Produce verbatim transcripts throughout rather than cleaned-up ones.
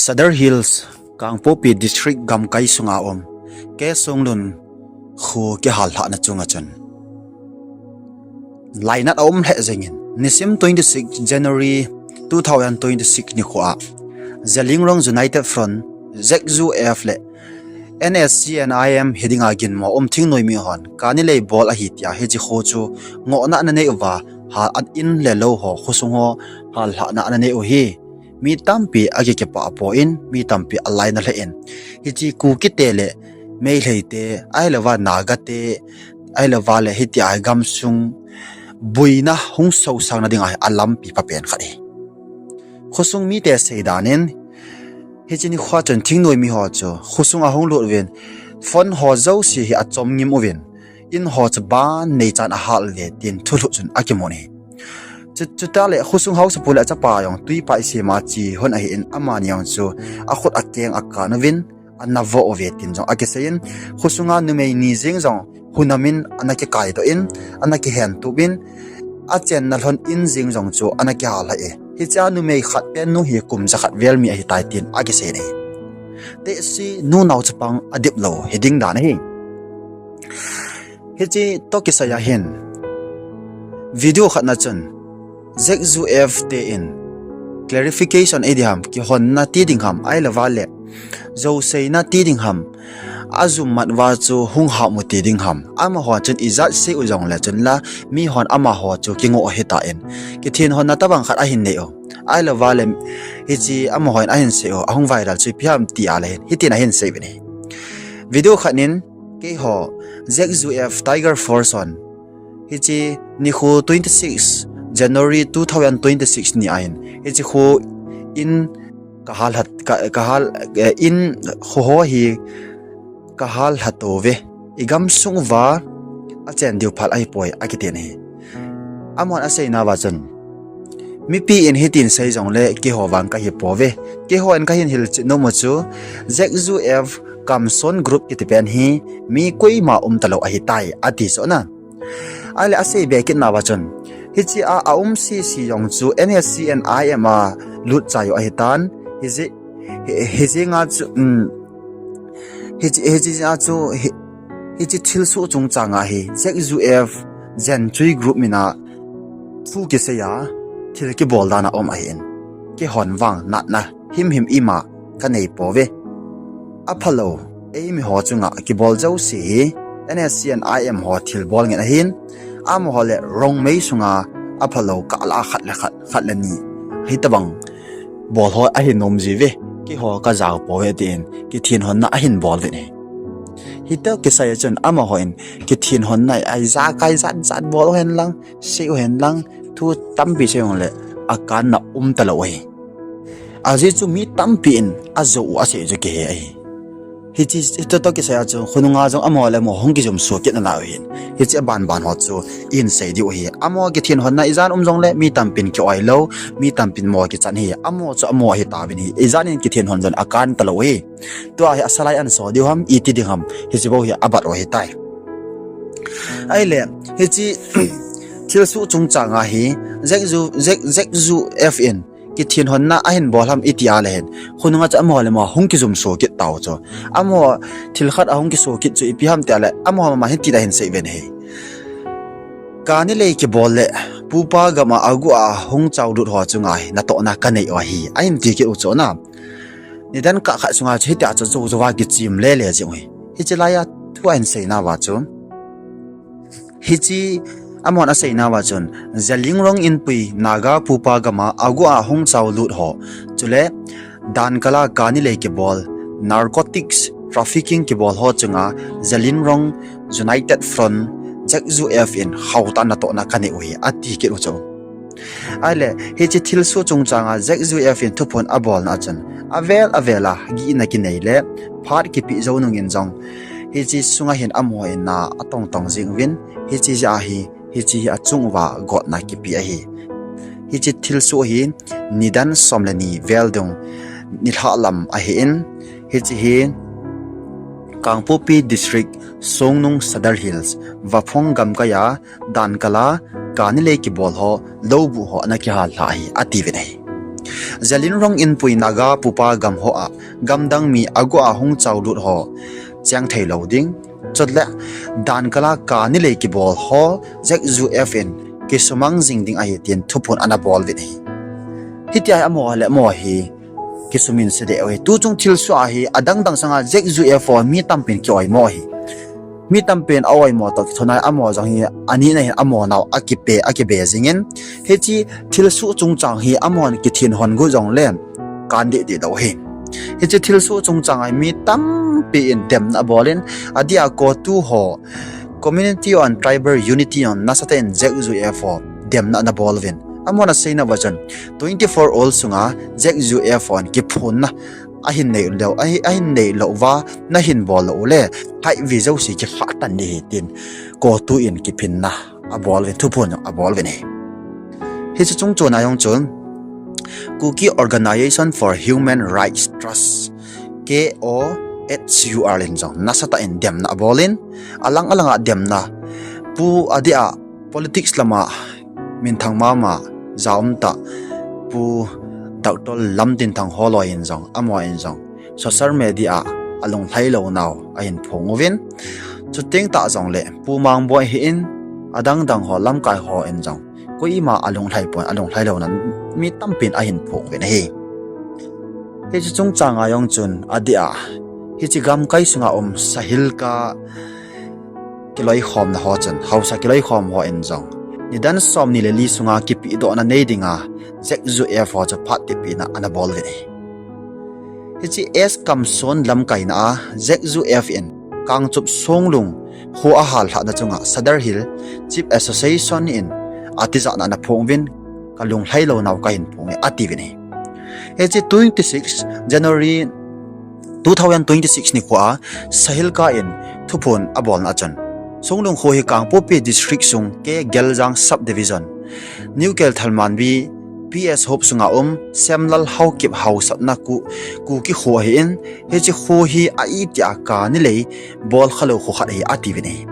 Sadar Hills, Kangpokpi District gamkai sunga um K Songnun kho kihal lhahna chunga chun lainat aum lheh jengin, nisim twenty-six January two thousand twenty-six nikho a Zeliangrong United Front, Z U F le N S C N I M hidinga ginmo um thingnoimi hon kani lei bol ahi tia hiche kho chu ngohna ana nei uva, hal in le lou ho, khosung ho hal lhahna ana nei u hi. Mi tampi akikipah pon, mi tampi alainat lheh in, hiche Kukite le Meiteite, ahilouva Nagate, ahilouva le hitia gamsung boina hung sosangna dinga hi alampi phapen khat ahi. Khosung mite seidan in, hiche nikho chun thingnoimi ho chu khosung ahung lut uvin, phone ho jouse hi achom ngim uvin, in ho chu ban neichan ahal uve tin thulhuh chun akimun ahi. Chu, chuteng le khosung haosapu le achapa jong tuipa isema che hon ahin, amani jong chu akhut akeng akan uvin, ana vo uve tin jong akisei in, khosunga numei ni jeng jong hunamin ana kikaidoh in, ana kihentup in, achenna lhon in jeng jong chu ana kihal lhah e. Hichea numei khat pennu hi kum jakhat vel mi ahitai tin akisei in ahi. Tehse nunao chapang adip lou hiding dan ahi. Hiche toh kisai a hin video khatna chun Z U F te in clarification idiham, kihonna ti dingham, ahilouva le jouseina ti dingham, ajummat uva chu hung hahmu ti dingham, amaho chun ijat sei u jongle chun la, mihon amaho chu kingoh ahitan, kithenhonna tobang khat ahin nei u, ahilouva le hiche amahon ahin sei u ahung viral chu ipi ham ti a le hin hitin ahin sei uvin ahi. Video khatnin, keiho Z U F Tiger Force hon hiche nikho twenty-six January two thousand twenty-six ni ahin, hiche kho in kahal lha, ka, kahal, eh, in kho ho hi kahal lha touve, igamsung uva achen diu phal ahipoi akitin ahi. Amahon aseina uva chun, mipi in hitin sei jongle keiho vang kahi pouve, keiho in kahin hilchet nom u chu Z U F Kamson group kiti pen hi mi koima umtalou ahitai ati chu na. Ahile asei be kitna uva chun, hichea aum sese jong chu N S C N I M a lut chai u ahitan, hijeh, hi, hijeh a chu, um, hiche, hichea chu, hi, hiche thilsoh chungchanga hi Z U F Jenchui group mina thu kiseiya thil kibol dan aum ahin, keihon vang natna himhim ima kanei pouve. Aphalou eimi ho chunga kibol jouse hi N S C N I M ho thilbol ngen ahin, amaho le Rongmei sunga aphalou kah lah a khat le khat, khat le ni hitobang bol ho ahin um jiuve, keiho kajao pouve tin kithenhonna ahin bol uvin ahi. Hitoh kisai a chun amahon kithenhonna ijakai jat jat bol uhen lang, sei uhen lang, thu tampi sei jongle akanna umtalou ahi. Ajeh chu mi tampi in ajou u asei chu kihe ahi. Hiche, hitoh toh kisai a chu khonunga jong amaho le amaho hung kijumso kit nalai u ahin, hiche abanban ho chu ihin sei diu ahi. Amaho kithenhonna ijat um jongle mi tampin ki-oi lou, mi tampin mo kichan ahi. Amaho chu amaho ahitauvin ahi, ijat in kithenhon jong akan talou ahi. Tua hi asalai anso diu ham, iti ding ham, hiche bou hi abat u ahitai. Ahile hiche thilsoh chungchanga hi Z U, Z, Z U F in kithenhonna ahin bol ham iti a le hin, khonunga chu amaho le amaho hung kijumso kit tau chu. Amaho thil khat ahung kiso kit chu ipi ham ti a le, amaho mama hitin ahin sei uvin ahi. Kani lei kibol le pupa gam a agu a hung chaolut ho chunga hi natohna kanei u ahi, ahin ti kit u chu na. Nidan kah khat sunga chu hitia chu jou jouva kichim lele jing u ahi. Hiche laiya thu ahin seina uva chu, hiche amahon aseina uva chun, Zeliangrong Inpui Naga pupa gam a agu a hung chaolut ho, chule dankal a kani lei kibol, narcotics trafficking kibol ho chunga Zeliangrong United Front, Z U F in khaotah natohna kanei u ahi, ati kit u chu. Ahile hiche thilsoh chungchanga Z U F in thuphon abolna a chun, avel avel a gihna kinei le phat kipeh jou nungin jong, hiche sunga hin amaho in na atong tong jing uvin, hiche jeh a hi, hiche hi achung uva gotna kipe ahi. Hiche thilsoh hi nidan som le ni vel dung nilhah lam ahin, hiche hi Kangpokpi District, Songnung Sadar Hills, Vaphong gamkai a dankal a kani lei kibol ho, loubuh ho ana kihal lha ahi, atiuvin ahi. Zeliangrong inpui Naga pupa gam ho a, gamdang mi agu a hung chaolut ho cheng thei lou ding. Chutle, dan kala kani lei kibol ho, Z U F in kisumang jing ding ahi tin thuphon ana bol uvin ahi. Hitia hi amaho le amaho hi kisumin se deh u ahi. Tuchung thilsoh a hi adangdang sanga Z U F ho mi tampin ki-oimo ahi. Mi tampin a-oimo toh kithona hi amaho jong hi anina hin amaho nau akipe, akibe jingin. Hiche thilsoh chungchang hi amahon kithin hon gu jongle kan deh deh lou ahi. Hiche thilsoh chungchang a hi mi tampi in demna abolin, adia CoTU ho, Community on Tribal Unity hon nasatah in Z U F ho demna ana bol uvin. Amahon aseina uva chun, twenty-four ol sunga Z U F hon kiphonna ahin nei lou, ahi, ahin nei lou uva, nahin bol lou ule, haivi jouse kikhah tan ding ahi tin, CoTU in kiphinna abol uvin, thuphon abol uvin ahi. Hiche chungchon a jong chun, Kuki Organization for Human Rights Trust, K O H U R in jong nasatah in demna abolin, alang alanga demna, pu adia politics lama minthang mama, jaum tah, Pu Doctor Lamtinthang holoi in jong, amaho in jong social media a alunglhai lounau ahin phong uvin. Chuteng tah jongle Pu Mangboi hi in, adangdang ho, lamkai ho in jong koima alunglhai pon, alunglhai louna mi tampin ahin phong uvin ahi. Hiche chungchang a jong chun adia, hiche gamkai sunga um Sahilka kiloikhomna ho chun, haosa kiloikhom ho in jong, nidan somni le li sunga kipehdohna nei dinga Z U F ho chu phat tepina ana bol uvin ahi. Hiche S Kamson lamkaina a Z U F in Kangchup Songlung kho ahallhahna chunga Sadar Hill Chief Association in atijatna ana phong uvin, kalunglhai lounau kahin phong e atiuvin ahi. Hiche twenty-six January two thousand twenty-six nikho a Sahilka in thuphon abolna a chun, Songlung kho hi Kangpokpi District sung K Geljang Subdivision, New Kelthalmanbi P S Hop sunga um Semlal Haokip haosatna Ku, Kuki kho ahin, hiche kho hi a itia kani lei bolkhalou kho khat ahi atiuvin ahi.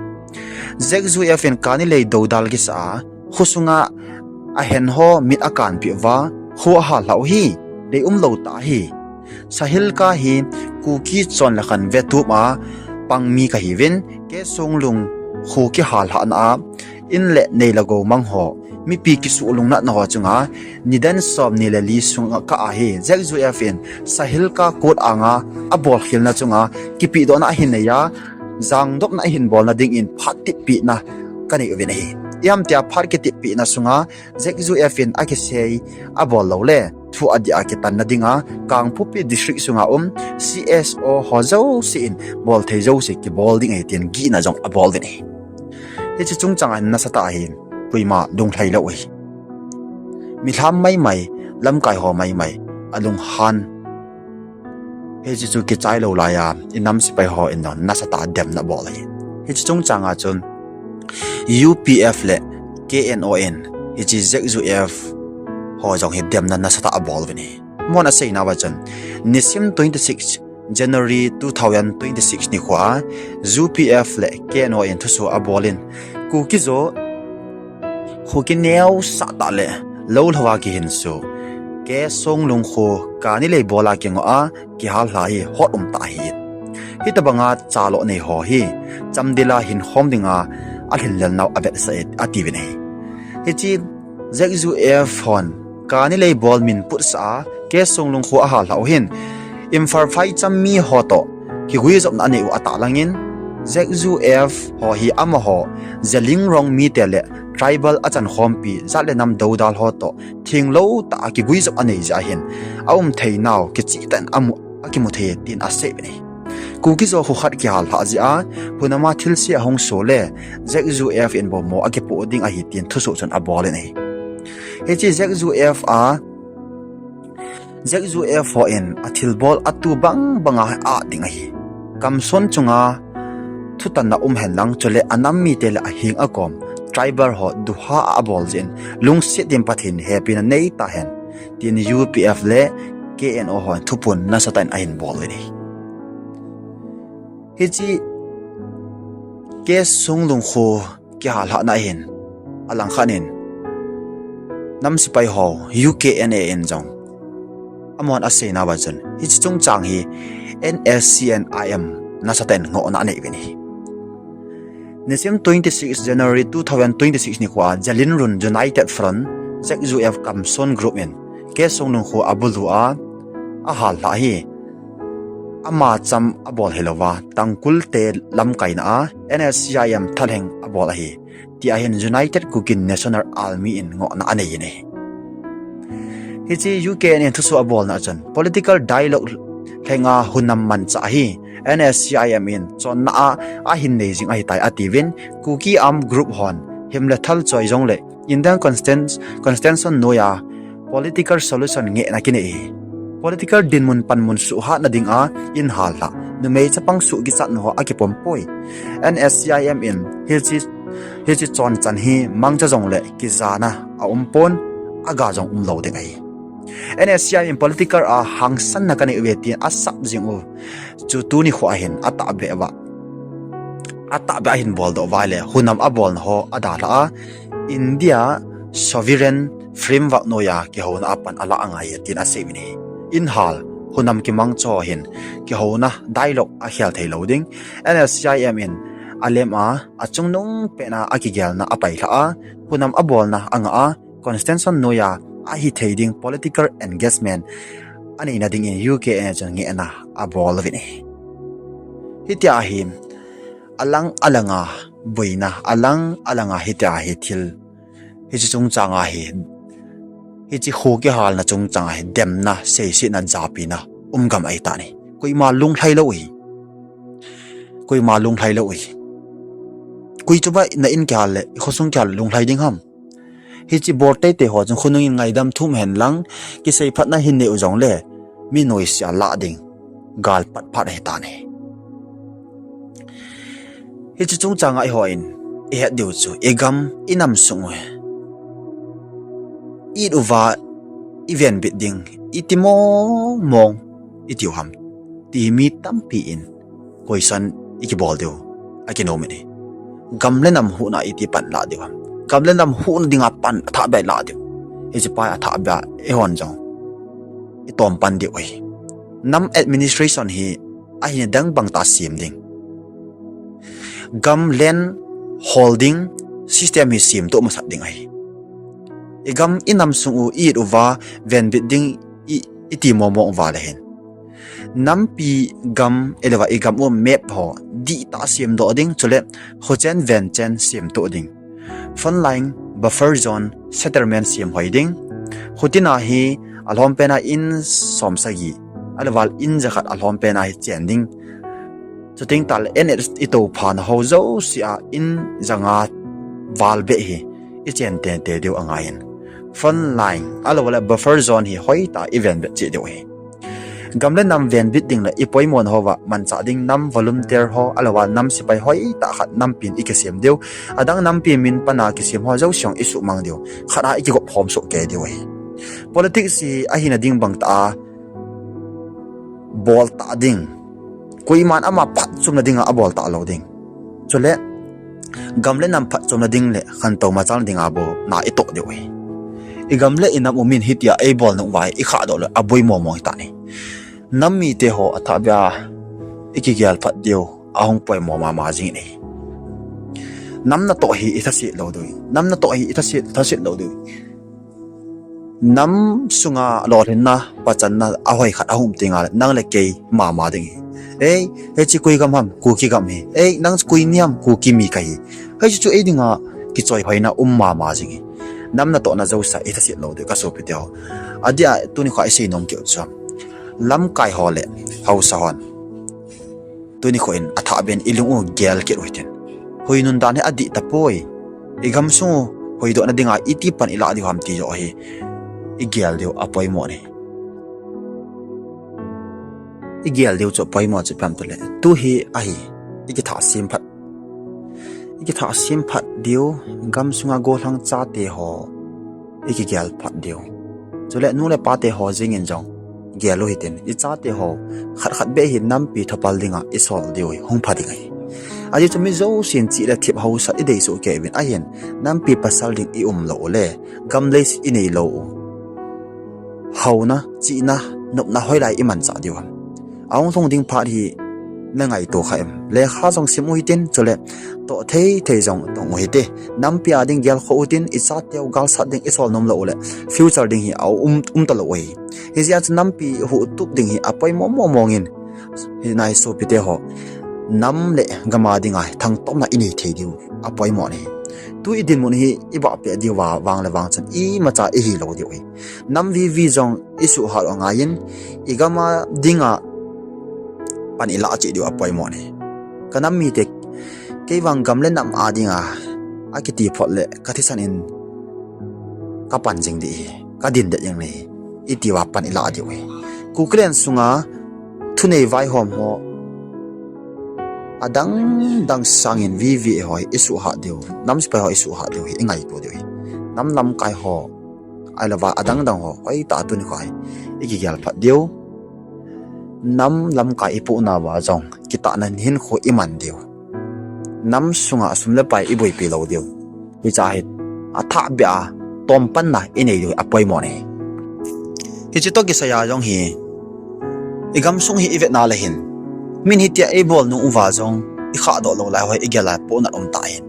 Z U F in kani lei doudal kisa a, kho sunga ahen ho mit akanpeh uva, kho ahallhah u hi, deium lou tah ahi. Sahilka hi Kuki chonle khanve tup a pang mi kahiuvin, K Songlung kho kihallhahna a, in le nei le gou mang ho, mipi kisuh lungnatna ho chunga, nidan somni le li sunga kah a hi Z U F in Sahilka court anga abolkhelna chunga kipehdohna ahin nei a, jangdopna ahin bolna dingin phat teppina kanei uvin ahi. Ijemtia phat kiteppina sunga Z U F in akisei abol loule, thu adia kitanna dinga Kangpokpi District sunga um C S O ho jouse in bolthei jouse kibol ding ahi tin gihna jong abol uvin ahi. Hiche chungchang a hin nasatah a hin koima lunglhai lou ahi. Milham maimai, lamkai ho maimai alunghan. Hiche chu kichai lou laiya, inam sepai ho in jong nasatah a demna abol ahi. Hiche chungchang a chun U P F le K N O in hiche Z U F ho jong hi demna nasatah a abol uvin ahi. Amahon aseina uva chun, nisim twenty-six January two thousand twenty-six nikho a U P F le K N O in thusoh abolin, Kuki jo kho kineosah tah le lou lhou a kihinso, K Songlung kho kani lei bol a kingoh a kihallha hi hot umtah ahi. Hitobanga chaloh nei ho hi chamdel a hinkhom dinga alhinlelnau avetsah e atiuvin ahi. Hiche Z U F hon kani lei bol min putsah a K Songlung kho ahallhah u hin Imphal phaicham mi ho toh kiguijopna anei u atah langin, Z U F ho hi amaho Zeliangrong mite le tribal achankhompi jat le nam doudal ho toh thenglou tah a kiguijop anei jeh ahin, aumtheinau kichehtah in amu, akimu thei tin asei uvin ahi. Kuki jo kho khat kihallhah jeh a hunama thilse ahung so le Z U F in bou mo akipoh ding ahi tin thusoh chun abol in ahi. Hiche Z U F a, Z U F ho in athilbol atu bang banga a-at ding ahi. Kamson chunga thutanna um henlang, chule anam mite le aheng akom tribal ho duha a abol jeh in lungset in Pathen hepina nei tahen, tin U P F le K N O hon thuphon nasatah in ahin bol uvin ahi. Hiche K Songlung kho kihallhahna hin alangkhat in nam sepai ho U K N A in jong Amahon asei nauva chun, hiche chungchang hi N S C N I M nasatah in ngohna anei uvin ahi. Nisim twenty-six January two thousand twenty-six nikhoa Jalin Run United Front, Z U F Kamson Group in K Songnung kho abulu a ahal lha hi, ama cham abol hilouva, Tangkhul te lamkaina a N S C I M thalheng abol ahi, tia hin United Kuki National Army in ngohna anei in ahi. Hiche U K N A in thusoh abolna a chun political dialogue lhenga hunam manchah hi N S C I M in chonna a ahin nei jing ahitai atiuvin, Kuki armed group hon himle thal choi jongle Indian Constitu-, Constitution noiya political solution ngehna kinei hi. Political dinmun panmun suhhatna dinga in hal lha, numei chapang suh kichatna ho akipom poi. N S C I M in hiche, hiche chonchan hi mangcha jongle kijana aumpon, aga jong umlou ding ahi. N S C I M in political a hangsanna kanei uve tin asap jing u chu tuni khoa hin atahbeh uva, atahbeh a ahin boldoh uva ahile, hunam abolna ho adalha a, India Sovereign Framework noiya kihouna a pan alah angai e tin asei uvin ahi. In hal, hunam kimangcha ho hin kihouna dialogue akhel theilou ding, N S C I M in alem a, achungnung petna akigelna apailha a, hunam abolna angah a, Constitution noiya ahithei ding political engagement aneina dingin U K N A chun ngehna abol uvin ahi. Hitia hi alang alanga boina, alang alanga hitia hi thil, hiche chungchanga hi, hiche kho kihalna chungchanga hi demna, seisetna, japina um gam ahitan ahi. Koima lunglhai lou ahi. Koima lunglhai lou ahi. Koi chu ba na in kihal le, khosung kihal le lunglhai ding ham? Hiche bol teitei ho chun khonungin ngaidam thum hen lang, kiseiphatna hin nei u jongle, mi noise a lah ding, gal patphat ahitan ahi. Hiche chungchanga eihon ihet diu chu, igam, inam sung u, it uva ivenbit ding, iti mong mong itiu ham, ti mi tampi in question ikibol diu akinom in ahi. Gam le nam huhna iti pan lah diu ham, gam le nam huhna dinga pan athahbeh lah diu. Hiche pa athahbeh a eihon jong itom pan diu ahi. Nam administration hi ahina dang bangtah sem ding, gam land holding system hi semtoh masat ding ahi. Igam inam sung u it uva venbit ding i, iti mong mong uva le hin, nampi gam, ahilou le igam u map ho dihtah semdoh ding, chule khochen venchen semtoh ding, frontline, buffer zone, settlement semhoi ding, khotina hi alhompen a in somsagi, ahilou le in jakhat alhompen a hi chen ding. Chuteng tahle N S itophana ho jouse a in janga val beh hi ichen tente diu angaiyin, frontline, ahilou le buffer zone hi hoitah a ivenbit cheh diu ahi. Gam le nam venbit ding le ipoimona houva manchah ding nam volunteer ho, ahilou le nam sepai hoitah khat nampin ikisem diu. Adang nampi min pana kisem ho jouse jong isuhmang diu. Khat a ikigop khom soh kei diu ahi. Politics hi ahina ding bangtah a boltah ding, koiman ama phatchomna dinga aboltah lou ding. Chule gam le nam phatchomna ding le khantou machalna dinga bou na itoh diu ahi. Igam le inam u min hitia eibolnung uva ikhahdoh le aboi mong mong hitan ahi. Nam mite ho athahbeh a ikigel phat diu ahung poimo mama jingin ahi. Nam natoh hi ithaset lou diu, nam natoh hi ithaset, thaset lou diu. Nam sunga lolhinna, pachanna ahoi khat ahung um tengle nang le kei mama ding ahi. Ei, hiche koi gam ham? Kuki gam ahi. Ei, nang koi ni ham? Kuki mi kahi. Hiche chu ei dinga kichoihoina um mama jing ahi. Nam natohna jouse a ithaset lou diu kasopite ho. Adeh a tuni khoa isei nom keu chu, lamkai ho le haosa hon tuni khoa in athahbeh in ilung u gel kit u hitin. Hoinun dan hi adih tapoi. Igam sung u hoidohna dinga iti pan ilah diu ham ti joh hi igel diu apoimo ahi. Igel diu chu apoimo chu ipi ham tile, tu hi ahi, ikithah sem phat, ikithah sem phat diu, gam sunga gollhang chate ho ikigel phat diu. Chule nu le pate ho jengin jong gel u hitin, ichate ho khat khat beh hi nampi thopal dinga isol diu hi hung pha ding ahi. Ajeh chu mi jousen chih le thip haosat idei soh kei uvin ahin, nampi pasal ding ium lou u le, gam leiset inei lou u, haona, chihna, nopna hoilai imanchah diu ham? Ahung lhung ding phat hi nangaito kha em? Lekha jong sim u hitin, chule toh thei thei jong tong u hite. Nampi a ding gelkhoh utin, ichateu galsat ding isol nom lou uleh future ding hi aum, um talou u hi. Hijeh a chu nampi huhtup ding hi apoimo mo mongin, hi nai sopite ho, nam le gam a dinga thangtopna inei thei diu apoimo ahi. Tu idinmun hi ibahpeh diuva vang le vang chun imacha ihilou diu hi. Nam vivi jong isuhhat u angaiyin, igam a dinga pan ilah cheh diu apoimo ahi. Kanam mite, keivang gam le nam a dinga akiti phot leh kathisan in kapan jing ding ahi, kadin det jing ahi, itiuva pan ilah diu hi. Kukiland sunga thunei vaihom ho adang dang sangin vivi ho hi isuhhat diu, nam sepai ho isuhhat diu hi ingaito diu hi. Nam lamkai ho, ahilouva adang dang ho, hoitah a tuni kho hi ikigel phat diu. Nam lamkai ipohnauva jong kitahna hinkho iman diu. Nam sunga sum le pai iboipi lou diu. Hiche hi athahbeh a tompanna inei diu apoimo ahi. Hiche toh kisai a jong hi, igamsung hi ivetna le hin, min hitia eibol nung uva jong ikhahdoh lou lai ho hi igel a pohnat um tah hin.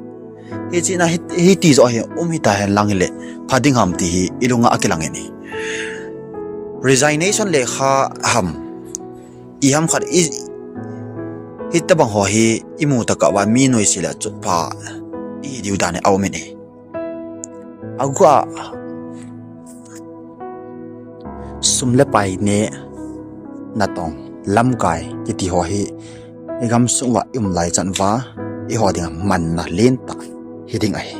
Hiche na hi, hiti joh hi um hita henlang hile pha ding ham ti hi ilunga akilangin ahi. Resignation lekha ham, iham khat i, hitobang ho hi imu tokah uva mi noise le chotpha ihi diu dan hi aumin ahi. Aguh a, sum le pai neh, natong, lamkai kiti ho hi igamsung uva ium lai chan uva, eiho dinga manna lentah hiding ahi.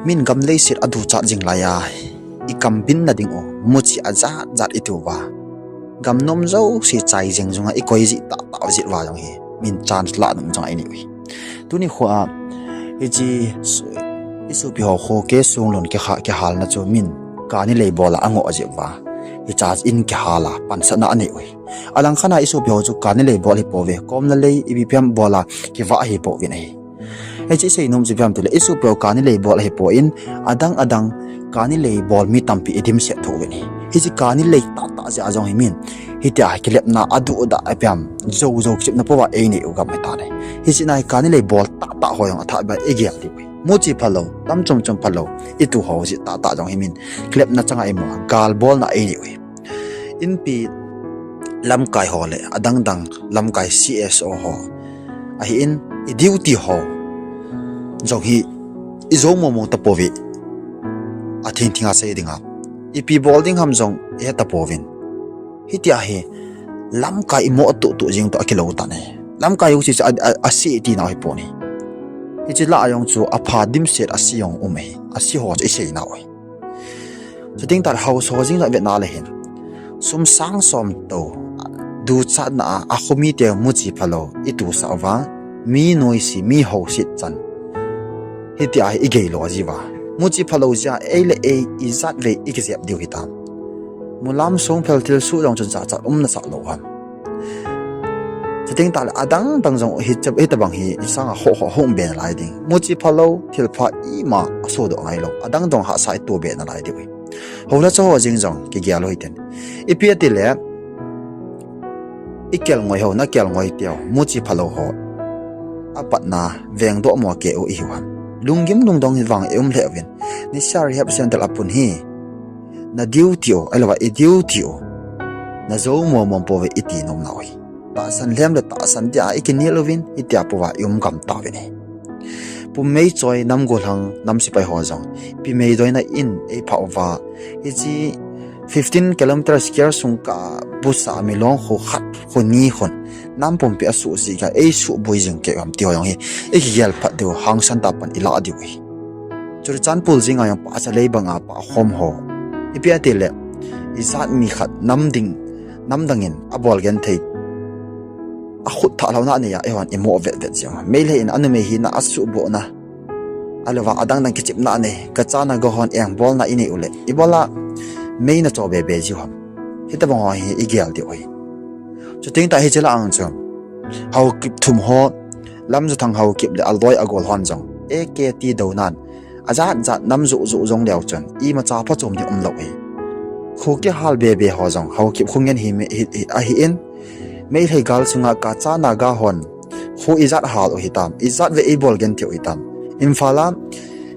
Min gam leiset aduchat jing laiya, ikambinna ding u muchi ajat jat ituva, gam nom jouse chai jeng jonga ikoi jih tahtah jeh uva jong hi min chance lah nom jonga inei u hi. Tuni khoa hiche isopi ho kho kesung lhon kikha, kihalna chu min kani lei bol a angoh jeh uva, hiche in kihal a pansatna anei u hi. Alangkhat a isopi ho chu kani lei bol hipouve, komna lei ipi pi ham bol a kivah ahipouvin ahi. Hiche isei nom chu ipi ham itile, isopi ho kani lei bol ahipoi, adang adang kani lei bol mi tampi idimset thou uvin ahi. Hiche kani lei tahtah jeh a jong hi min hitia kilepna aduhdah ipi ham, jou jou kichepna pouva einei u gam ahitan ahi. Hiche na hi kani lei bol tahtah ho jong athahbeh a igel diu hi. Muchi phalou, tam chom chom phalou, itu ho jeh tahtah jong hi min kilepna changa imu a galbolna einei u hi. Inpi lamkai ho le adang dang lamkai C S O ho, ahin i duty ho jong hi ijou mong mong tapouve. Atheng theng a sei dinga ipi bol ding ham jong ihe tapouvin. Hitia hi lamkai imoh tuh tuh jeng toh akilou tan ahi. Lamkai jong chu a, a, ase tina ahipon ahi. Hiche lah a jong chu apha dimset ase jong um ahi. Ase ho chu isei nau ahi. Chuteng tah le house ho jeng jong vetna le hin, sum sang som tou duchatna a, akhomite muchi phalou itusah uva, mi noise, mi houset chan hitia hi igei lo jiuva, muchi phalou jeh a ei le ei ijatvei ikijep diu hitam? Mulam songphel thilsoh jong chun jachat umna sah lou ham? Chuteng tah le adang dang jong hi, hitobang hi isanga khoh khoh hung be nalai ding. Muchi phalou, thilpha ima asodoh ngailou, adang dang hahsa ito be nalai diu hi. Houlhacha ho jeng jong kigel u hitin. Ipi atile, ikelngoi ho, nakelngoi teu, muchi phalou ho apatna vengdoh mo kei u ihiu ham? Lunggim lungdong hi vang ium lheh uvin. Nisa Rehab Center a pun hi na duty u, ahilouva i duty u, najou mong mong pouve iti nom nau hi. Tahsan lhem le tahsan dia ikinel uvin, itia pouva ium gam tauvin ahi. Pu Meichoi, nam gollhang, nam sepai ho jong, Pi Meidoina in eiphah uva, hiche fifteen kilometer square sung kah a busa milong kho khat, kho ni khun, nam pumpi asuh jeh a eisuhboi jing kei u ham ti ho jong hi ikigel phat diu, hangsan tah a pan ilah diu hi. Churachandpur jenga jong pahcha lei banga pahkhom ho, ipi atile, ijat mi khat nam ding, namdang in abol genthei, akhut thah lhouna anei a, eihon imoh vet vet jeng u. Meilhei in anumei hina asuhbohna, ahilouva adang dang kichepna anei, gachana gohon engbolna inei uleh ibola mei nacho be be jiu ham? Hitobang ho hi igel diu hi. Chuteng tah hiche lah a jong chu Haokip thum ho, Lamjathang, Haokip le aloi agol hon jong A K T dounan ajat jat nam joh joh jong leu chun imacha phachom ding umlou hi. Kho kihal bebe ho jong Haokip khongen hi, hi, hi ahin. Meitei gal sunga Kacha Naga hon kho ijat hal u hitam, ijat ve eibol genthei u hitam. Imphal a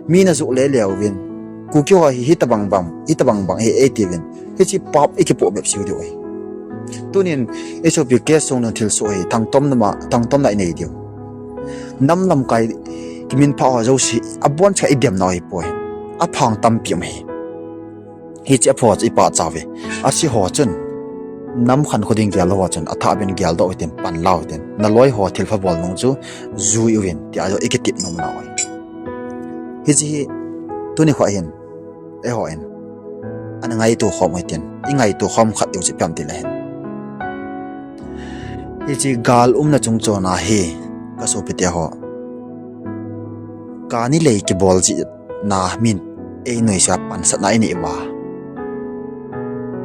mi najoh lele uvin, Kuki ho hi hitobang bang, hitobang bang hi eitiuvin, hiche pap ikipoh bep seh diu ahi. Tunin isopi K. Songnu thilsoh hi thangtomna ma, thangtomna inei diu. Nam lamkai kiminphah ho jouse abonchan idemnau ahipoi. Aphang tampi um ahi. Hiche apho chu ipachat uve. Ase ho chun, nam khankho ding gel ho chun athahbeh in geldoh utin, panla utin, naloi ho thilpha bol nung chu jui uvin, tia jong ikitep nomnau ahi. Hiche hi tuni kho hin eihon ana ngaito khom u hitin, ingaito khom khat diu chu ipi ham itile hin, hiche gal umna chungchona hi, kasopiteho, kani lei kibol jeh a min einuisat a pansatna inei uva,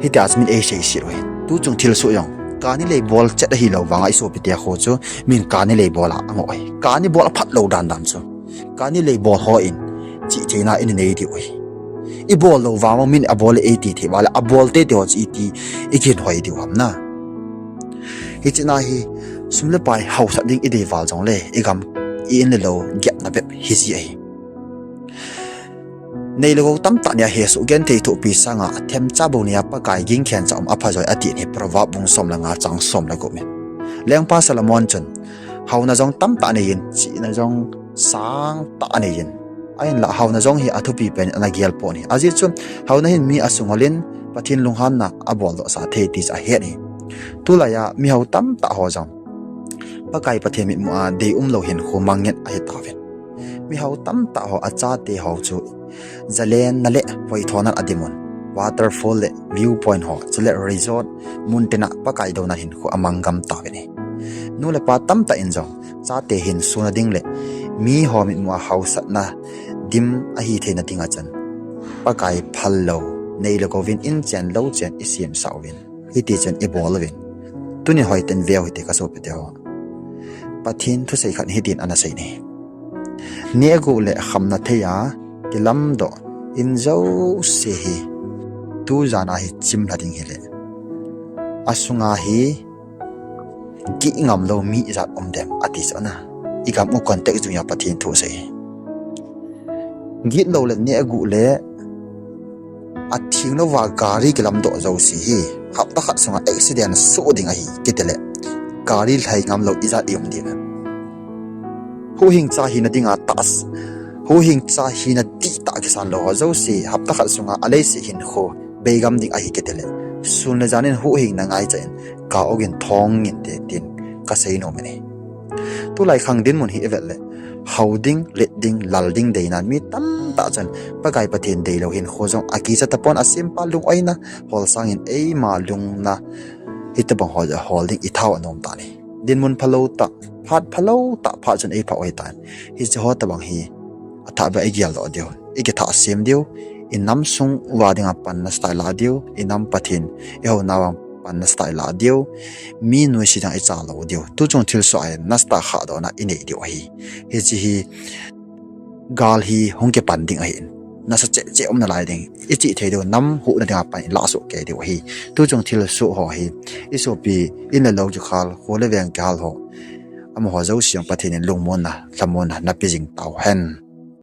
hitia chu min eiseiset u ahi. Tuchung thilsoh jong kani lei bol chet ahilou vanga isopite kho chu min kani lei bol a angoh ahi. Kani bol aphatlou dandan chu, kani lei bol hon chihtheina inei diu ahi. Ibol lou vang min abol e eiti thei uva le, abol teitei ho chu iti ikinhoi diu ham na. Hiche na hi sum le pai haosat ding idei val jongle, igam, i-in le lou gepna bep hiji ahi. Nei le gou tamtah nia hesoh genthei thohpi sanga themcha bou nia Pakai gingkhen cha um apha joi ati hi Proverb bung som le nga chang som le gup in. Lengpa Solomon chun, haona jong tamtah neiyin, chihna jong sangtah neiyin, ahinla haona jong hi athupi pen ana gelpon ahi. Ajeh chu haona hin mi asungholin Pathen lunghanna aboldohsah thei ti chu ahet ahi. Tulaiya mihao tamtah ho jong Pakai Pathen mitmu a deium lou hinkho mangngilh ahitauvin. Mihao tamtah ho achate ho chu jalenna le hoithona a dimun, waterfall le view point ho chule resort muntina Pakai douna hinkho amang gam tauvin ahi. Nu le pa tamtah in jong chate hin suna ding le miho mitmu a haosatna dim ahitheina dinga chun Pakai phal lou, nei le gouvin inchen louchen isemsah uvin, hitichun ibol uvin. Tuni hoiten veu hite kasopiteho. Pathen thusei khat hitin ana sei ahi. Nehguh le khamna thei a kilamdoh in jouse hi, tujan a hi chimlha ding hile, asunga hi gih ngamlou mi ijat um dem ati chu ana. Igam u context dungjui a Pathen thu asei hi. Gitlou le nehguh le athenglouva gari kilamdoh jouse hi hapta khat sunga accident soh ding ahi kitile, gari lhai ngamlou ijat i um diu ham? Huhhingcha hina dinga tah, huhhingcha hina dihtah kisan lou ho jouse hapta khat sunga aleiset hinkho beigam ding ahi kitile, sun le jan in huhhingna ngaicha in, ka ogin thong inte tin kasei nom e. Tulai khang dinmun hi ivet le, hao ding, let ding, lal ding deinan mi tamtah chun Pakai Pathen deilou hinkho jong akicha tapon, asempa lung-oina hol sangin eima lungna hitobang ho hol ding ithao anom tan ahi. Dinmun phalou tah, phat phalou tah phat chun eiphah u ahitan. Hiche ho tobang hi athahbeh a igeldoh diu, ikithah sem diu, inam sung uva dinga panna style la diu, inam Pathen, ihounau vang panna style la diu, mi nuisat ding icha lou diu. Tuchung thilsoh a hin nasatah khahdohna inei diu ahi. Hiche hi gal hi hung kipan ding ahin, nasa cheh cheh um nalai ding, ichihthei diu, nam huhna dinga pan ilah soh kei diu ahi. Tuchung thilsoh ho hi isopi, in le lou kikhal, kho le veng kihal ho, amaho jouse jong Pathen in lungmonna, lhamonna napeh jing tauhen.